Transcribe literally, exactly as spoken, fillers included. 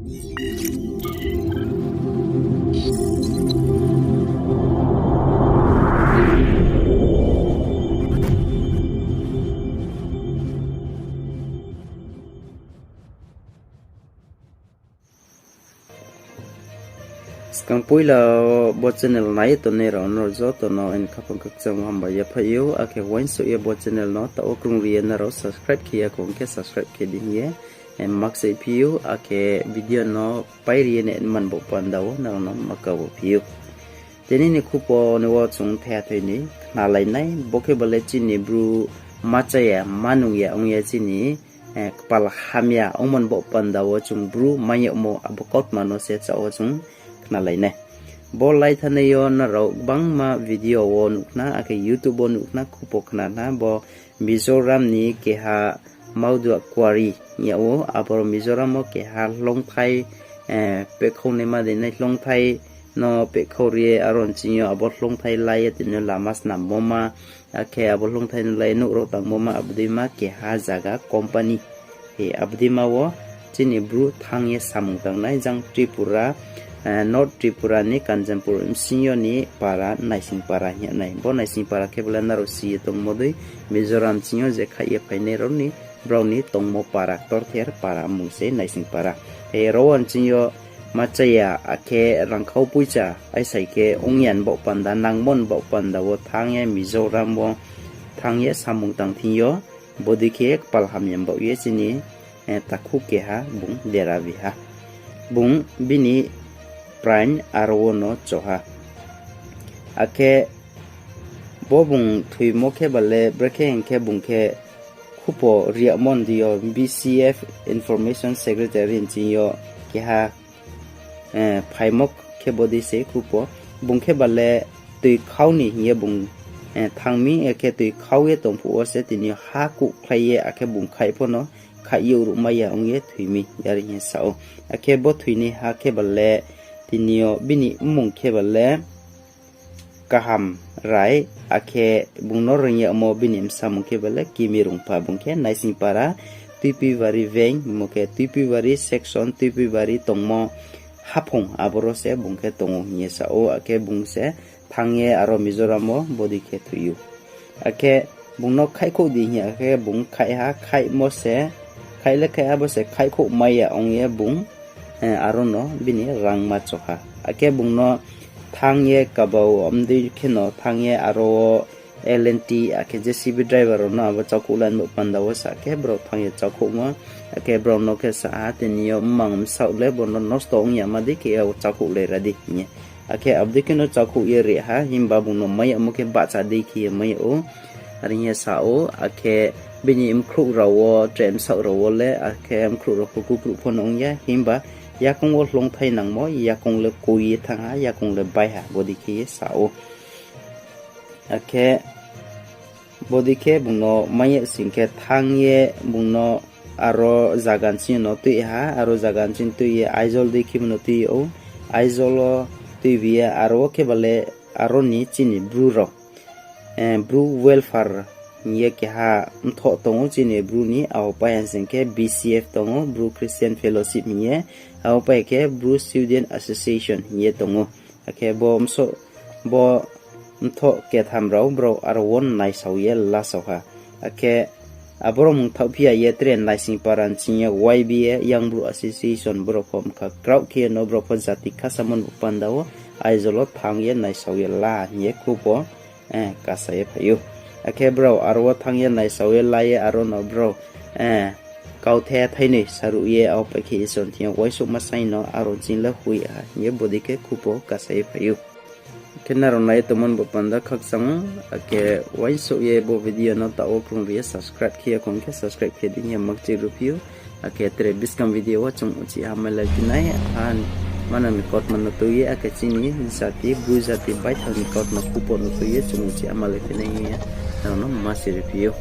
Skang poila bo channel nai ye tongnai rao no joto no aini khaphang khakchang hambai yaphaih ou, akhe uaingsouh ye bo channel no taoh wo krungri ye nrao subscribe khe ya khong khe subscribe khe di hing ye, eh, makchaih phi ou, akhe video no pairi ye nai man bo panda wo nrao no maka wo phi ou. Tini ni khupo ni wo chung thaiha thai ni khnalai nai, bo khe ba le chini Bru ma chaya, ma nung ya ong ye chini, eh, kpal hamya ongmo ni baoh panda wo chung Bru mai yagmo abo kautma no se cha wo chung khnalai nai. Bo lai thanai yo nrao gbangma video wo nuh khna, akhe YouTube wo nuh khna, khupo khna na, bo Mizoram ni keha Mawduah Quarry hing yag ou, aboro Mizoram wo keha hloungthai, eh, pehkhouh naima dei nai hloungthai no pehkhouh ri ye aro nching yo abo hloungthai lai ye tini yo lama snammo ma, akhe abo hloungthai no lai ye nouh rao tangmo ma, abo dei ma keha zaga company. He, abo dei ma wo chini Bru thanng ye samung tangnai jang Tripura, eh, North Tripura ni Kanchanpur bsing yo ni para Naising para hing ye nai. Bo Naising para khe bo le nrao si ye tongmo dei, Mizoram bsing yo je khaih ye phainai rao ni, brao ni tongmo para, ktorther para mmung se Naising para. He, aro wo nching yo ma chaya, akhe rangkhau poicha aisai khe ong ya ni baoh panda, nangmo ni baoh panda wo thanng ye Mizoram wo thanng ye samung tang thing yo, bodei khe kpal hamya baoh ye chini, eh, takhu keha bung dera bi ha. Bung bini prain aro wo no cho ha. Akhe bo bung thoimo khe ba le brekhe hing khe bung khe khupo ri yagmo ni deing yo B C F Information Secretary nching yo keha, eh, phaimo khe bodei se khupo. Bung khe ba le toi khau ni hing ye bung, eh, thanng mi, akhe toi khau ye tong phuh wo se tini yo ha kuhkhlai ye, akhe bung khaih pho no khaih ye ruhmai ya ong ye thoi mi, are hing ye sa ou. Akhe bo thoinaiha khe ba le tini yo bini mmung khe ba le Kaham Rai, akhe bung no reing yagmo bini bsamung khe ba le Kimi Rungpha, bung khe Naising para Tuipuibari vein, mo khe Tuipuibari section, Tuipuibari tongmo haphung aboro se bung khe tong ou hing ye sa ou, akhe bung se thanng ye aro Mizoram wo bodei khe thoi ou. Akhe bung no khaihkhouh di hing ya khe bung khaih ha, khaihmo se, khaih le khaih ha, bo se khaihkhouh mai ya ong ye bung, eh, aro no bini rangma cho ha. Akhe bung no thanng ye kabao mdei kheno thanng ye aro wo L and T akhe J C B driver rao no abo chakhouh lai ni bo panda wo sa khe brao thanng ye chakhouhmo, akhe brao no khe sa ha, tini yo mmang bsaoh le bo no nosto ong ya ma dei khe abo chakhouh lai ra di hing ye. Akhe abo dei kheno chakhouh ye ri ha, himba bung no mai yagmo khe bahcha dei khe ye mai yag ou. Are hing ye sa ou, akhe bini mkhrouh rao wo, tre bsaoh rao wo le, akhe mkhrouh rao pho kukruh pho no ong ya, himba yakoung wo hloungthai nangmo, yakoung le koi ye thanng ha, yakoung le bai ha, bodei khe ye sa ou. Akhe bodei khe bung no mai yag sing khe thanng ye bung no aro zaga nching no tui ha, aro zaga nching tui ye Aizawl dei khe bo no tui ou, Aizawl wo tuibi ye aro wo khe ba le aro ni chini Bru rao, eh, Bru welfare hing ye keha mthoh tong ou chini Bru ni, abo pai ha sing khe B C F tong ou, Bru Christian Fellowship hing ye, abo pai khe Bru Student Association hing ye tong ou. Akhe bo mso-, bo mthoh ketham rao brao aro wo naisao ye lasao ha. Akhe aboro mung thaohphi ya ye tre Naising para nching yo Y B A, Young Bru Association, brao pho mkha kraoh khe no brao pho jati khasamo ni bo panda wo Aizawl wo thanng ye naisao ye la hing ye khupo, eh, kasa ye phai ou. Akhe brao aro wo thanng ye naisao ye la ye aro no brao, eh, kauthai thainoi saruh ye abo pai khe Isor ni thing yo uaingsouhma saing no aro nching le hoih ha hing ye bodei khe khupo kasa ye phai ou. Khe nrao nai ye tongmo ni bo panda khakchang ou, akhe uaingsouh ye bo video no taoh wo krungri ye subscribe khe ya khong khe subscribe khe di hing ye makchaih ruhphi ou. Akhe tre buskang video wo chung uchih ha malaiphi nai, ha manang ni kautma no tui ye, akhe chini jati, Bru jati baithang ni kautma khupo no tui ye chung uchih ha malaiphi nai hing ye nrao no masi riphi ou.